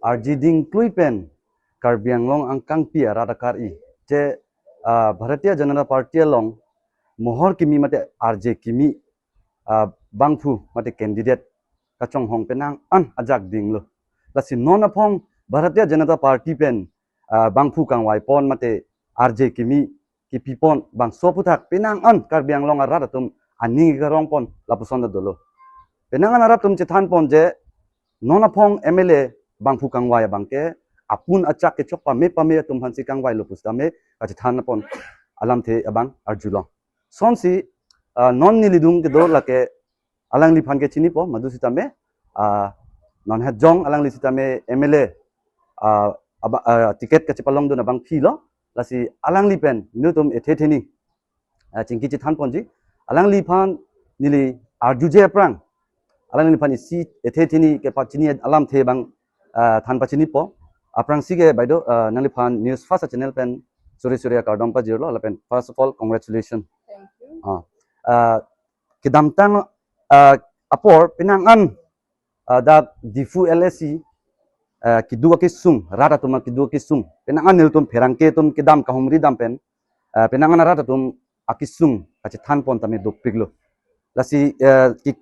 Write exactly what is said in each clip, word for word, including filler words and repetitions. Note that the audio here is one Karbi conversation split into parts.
Arjiding klui pen Karbi Anglong angkangpi arat akar-i je, ah, Bharatiya Janata Party along mohor kimi mate arje kimi, ah, bangphu mate candidate kachonghong penang an ajak dinglo. Lasi non aphong Bharatiya Janata Party pen, ah, bangphu kangvai pon mate arje kimi kipi pon bangso aphuthak penang an Karbi Anglong arat atum aning karong pon lapuson ta dolo. Penang an arat atum chethan pon je non aphong M L A bangphu kangvai abang ke apun achak kechok pame pame atum aphansi kangvailo pusitame kachethan pon alamthe abang arjulong. Sonsi, ah, non neli dung kedo lake alangliphan ke chinipo, madu sitame, ah, non het jong alangli sitame M L A, ah, aba-, ah, ticket kachepalongdun abangphilo, lasi alangli pen nelitum ethe theni, ah, chingki chethan ponji, alangliphan neli arjuje aphrang, alangliphan isi ethe theni kepachini alamthe abang, ah, than pachinipo, aphrangsi ke baideo, ah, nangliphan News First channel pen suri suri akardom pajirlo, lapen first of all, congratulations. Thank you. Ah, ah, kedamtang, ah, apor penang an, ah, dak Diphu L A si, ah, keduk akesung, rat atum akeduk akesung, penang an nelitum pherangke atum kedam kahumri dam pen, ah, penang an rat atum akesung kachethan pon tame dopiklo. Lasi, ah, ki-,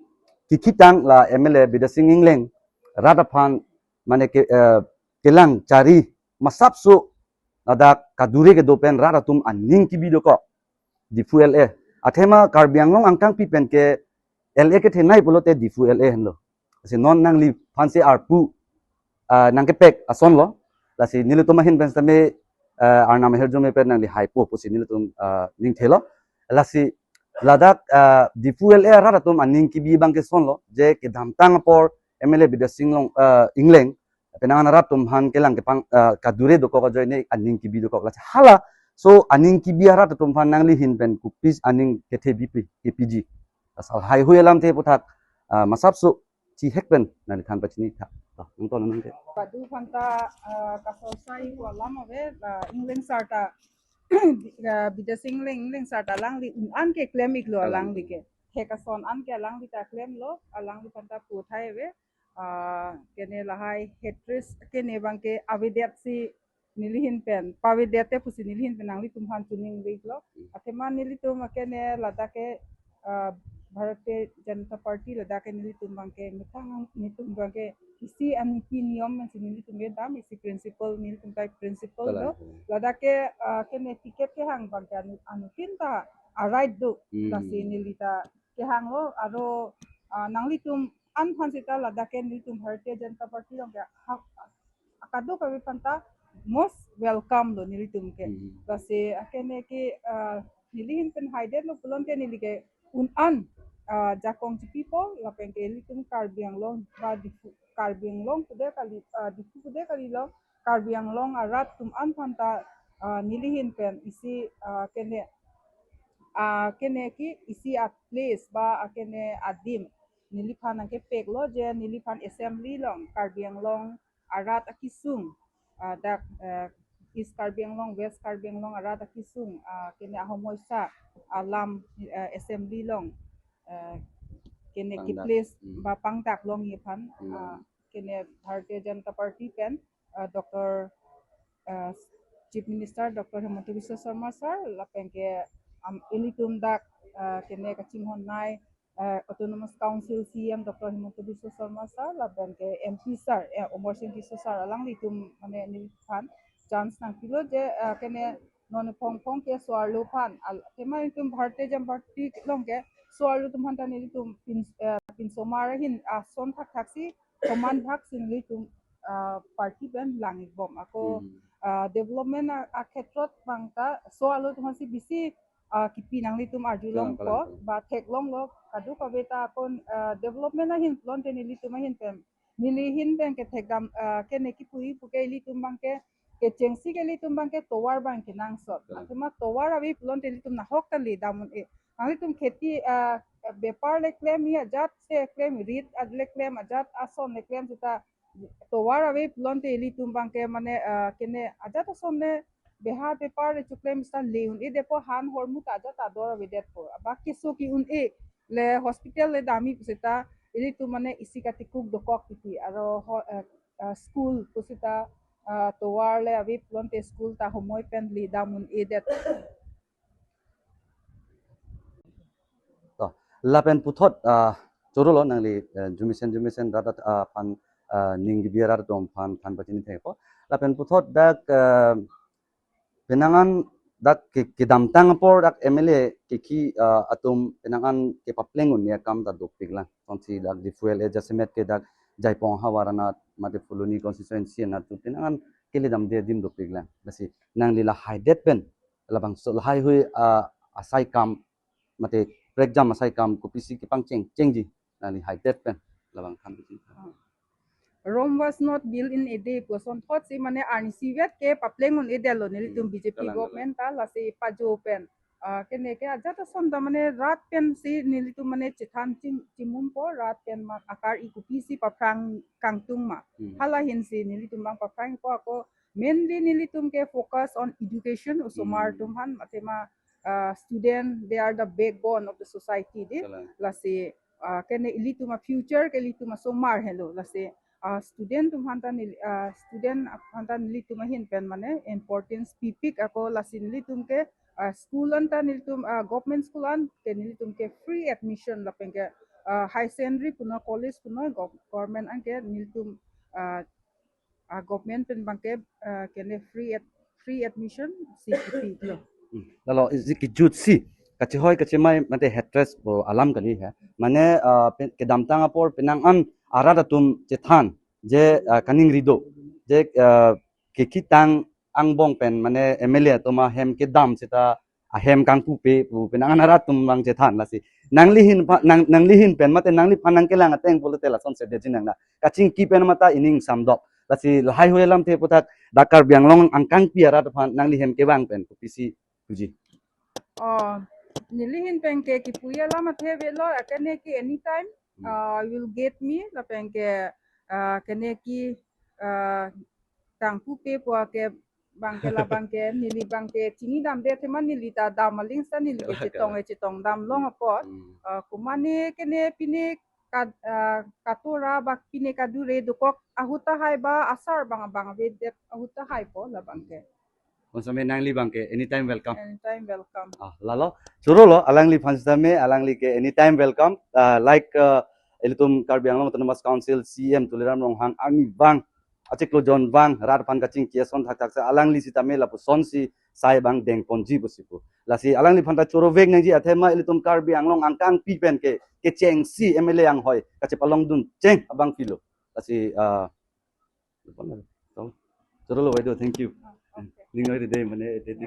kikitang la M L A Bidya Sing Engleng rat aphan mane ke, ah, kelang chari masapso ladak kadure kedo pen rat atum aning kibi dokok. Diphu L A. Athema Karbi Anglong angkangpi pen ke L A kethenei pulote Diphu L A henlo. Lasi non nangliphansi arpu, ah, nangkepek asonlo. Lasi nelitum ahin pen sitame, ah, Arnam ahirjume pen nangli haipo pusi nelitum, ah, ningthelo. Lasi ladak, ah, Diphu L A arat atum aning kibi abang ke sonlo je kedamtang apor M L A Bidya Sing Long, ah, Engleng penang an arat atum aphan kelang kepang, ah, kadure dokok ajoine aning kibi dokok. Lasi halaso aning kibi arat atum aphan nangli ahin pen kopisi aning kethe bipi, kepiji? Asal haihui alamthe aphuthak, ah, masapso chihek pen nangli than pachini tha. Ah, nangton nangke. Padu aphanta, ah, kasosai ko alam ave, ah, Engleng sar ta, ah, Bidya Sing Engleng, Engleng sar ta alangli un an ke klem iklo, alangli ke. Thek ason an ke alangli ta klemlo, alangli aphanta pu thai ave. Ah, kene lahai hatris kene abang ke avedet si neli ahin pen, pavedet te pusi neli ahin pen nanglitum aphan chuning veiklo. Athema nelitum akene ladak ke, ah, Bharatiya Janata Party ladak ke nelitum abang ke methang nelitum abang ke isi aniti niyom pensi nelitum kedam, isi principle, nelitum kai principle do. Kalang. Ladak ke, ah, kene ticket kehang abang ke anu, anuttin ta a-right do. Hmm. Lasi neli ta kehanglo, aro, ah, nanglitum an aphan sita ladak ke nelitum Bharatiya Janata Party along ke ha, kadokave aphanta most welcome lo nelitum ke. Hmm. Lasi akene ke, ah, neli ahin pen haidetlo pulote neli ke un an, ah, jakong chipipo lapen ke ilitum Karbi Anglong ba Diphu, Karbi Anglong pude kali, ah, Diphu pude kalilo, Karbi Anglong arat atum an aphanta, ah, neli ahin pen isi, ah, kene, ah, kene ke isi a-place ba, ah, kene adim neliphan nangkepeklo je neliphan assembly along Karbi Anglong arat akesung, ah, dak, eh, East Karbi Anglong, West Karbi Anglong arat akesung, ah, kene ahomoisa alam, eh, assembly along, eh, kene ke-place, hmm, ba pangdak longji aphan, hmm, ah, kene Bharatiya Janata Party pen, ah, Doctor, ah, Chief Minister Doctor Himanta Biswa Sarma sir, lapen ke, am, ilitum dak, ah, kene kachinghonnei, eh, Autonomous Council C E M Doctor Himanta Biswa Sarma sir, lapen ke M P sir, eh, Amarsing Tisso sir, alanglitum mane neliphan chance nangpilo je, eh, kene non aphong aphong ke so-arlo aphan, al-, tema itum Bharatiya Janata Party along ke so-arlo atum aphanta nelitum pin, eh, pinsomar ahin ason thakthak si, koman thak si nelitum, ah, party pen lang-ikbom. Ako, hmm, ah, development a, akhetrot abang ta so-arlo atum aphansi bisi, ah, kipi nanglitum arjulongpo, kalang, kalang, kalang, ba theklonglo, kadokave ta akon, ah, development ahin pulote nelitum ahin pen, neli ahin pen kethekdam, ah, kene kipu-i puke ilitum abang ke, kechengsi ke ilitum abang ke tovar abang kenangsot. Kalang. Athema tovar ave pulote ilitum nahok kali dam un-e. Nanglitum kheti, ah, bepar le klemji ajat si klem, rit a le klem ajat ason le klem seta tovar ave pulote ilitum abang ke mane, ah, kene ajat ason le beha bepar le choklem seta le un-edetpo, han hormu ta ajat ador avedetpo. Abak keso ki-un-e le hospital le damji pu seta ilitum mane isi katikuk dokok titi. Aro ho-, eh, ah, school pusita, ah, tovar le ave pulote school ta homoi pen neli dam un-edet. To, lapen puthot, ah, choro lo nangli, eh, jumisen jumisen rat, ah, aphan, ah, ning kebi arat atum aphan than pachini thekpo. Lapen puthot dak, ah, penang an dak ke, kedamtang apor dak M L A kiki, ah, atum penang an kepapleng un-e akam ta dopik lang. Tonsi dak Diphu L A jasemet ke dak Jaipong havar anat mate Phuloni constituency anat tu penang an kele damde adim dopik lang. Lasi nangli lahaidet pen labangso lahaihui, ah, asai kam mate prekjam asai kam kopisi kepangcheng chengji nangli haidet pen labang than pachini. Rome was not built in a day pu asonthotsi mane arnisi vet ke papleng un-edetlo nelitum Hmm, B J P kalang, kalang. Government ta lasi pajo pen. Ah, kene ke ajat ason ta mane rat pensi nelitum mane chethan ching chimumpo rat pen ma akar-i kopisi paphrang kangtung ma. Hmm. Hala hinsi nelitum bang paphrangpo ako mainly nelitum ke focus on education osomar Hmm. atum aphan mate ma, ah, student, they are the backbone of the society de. Kalang. Lasi, ah, kene ilitum a-future ke ilitum asomar helo. Lasi, ah, student atum aphan ta neli, ah, student aphan ta nelitum ahin pen mane importance pipik ako lasi nelitum ke, ah, school an ta nelitum, ah, government school an ke nelitum ke free admission lapen ke, ah, high secondary puno college puno gov-, government an ke nelitum, ah, ah, government pen bang ke, ah, kene free ad-, free admission si kipilo. Hmm. Lalo isi kejutsi kachehoi kachemai mate headdress pu alam kali he. Mane, ah, pen, kedamtang apor penang an arat atum chethan je, ah, kaningri do je, ah, kekitang angbong pen mane M L A atum ahem kedam seta ahem kangpupe pu penang an arat atum bang chethan lasi. Nangli ahin pha-, nang, nangli ahin pen mate nangliphan nangkelang ateng pulote lason sedetji nang na. Kachingki pen mata ining samdok. Lasi lahaihui alamthe aputhak dak Karbi Anglong angkangpi arat aphan nangli ahem kevang pen kopisi puji. Oh, neli ahin pen ke kipuji alam athe avelo, akene ke anytime, Hmm. uh, you will get me, lapen ke, uh, kene ke, uh, kangpupe pu ke bang ke labang ke, neli bang ke chinidamde athema neli ta dam aling sa neli ke Kalang, chetong kalang. E chetong dam long apot. Hmm. Uh, kumane kene pine kad, ah, katora bak pine kadure dokok ahut tahai ba asar bang bang avedet ahut tahaipo labang ke. Bonsitame nangli bang ke anytime welcome. Anytime welcome. Ah, lalo. Choro lo, alangliphan sitame, alangli ke anytime welcome. Ah, like, ah, ilitum Karbi Anglong Autonomous Council C E M Tuliram Ronghang arni bang achiklo jon bang rat aphan kachingki ason thakthak sa alangli sitame lapusonsi sai bang dengponji pusi pu. Lasi alangliphan ta chorovek nangji athema ilitum Karbi Anglong angkangpi pen ke kechengsi M L A anghoi kachepalongdun cheng abang pilo. Lasi, ah, choro lo, waido, thank you. Ah, okay. Ning noi de mane, de, de.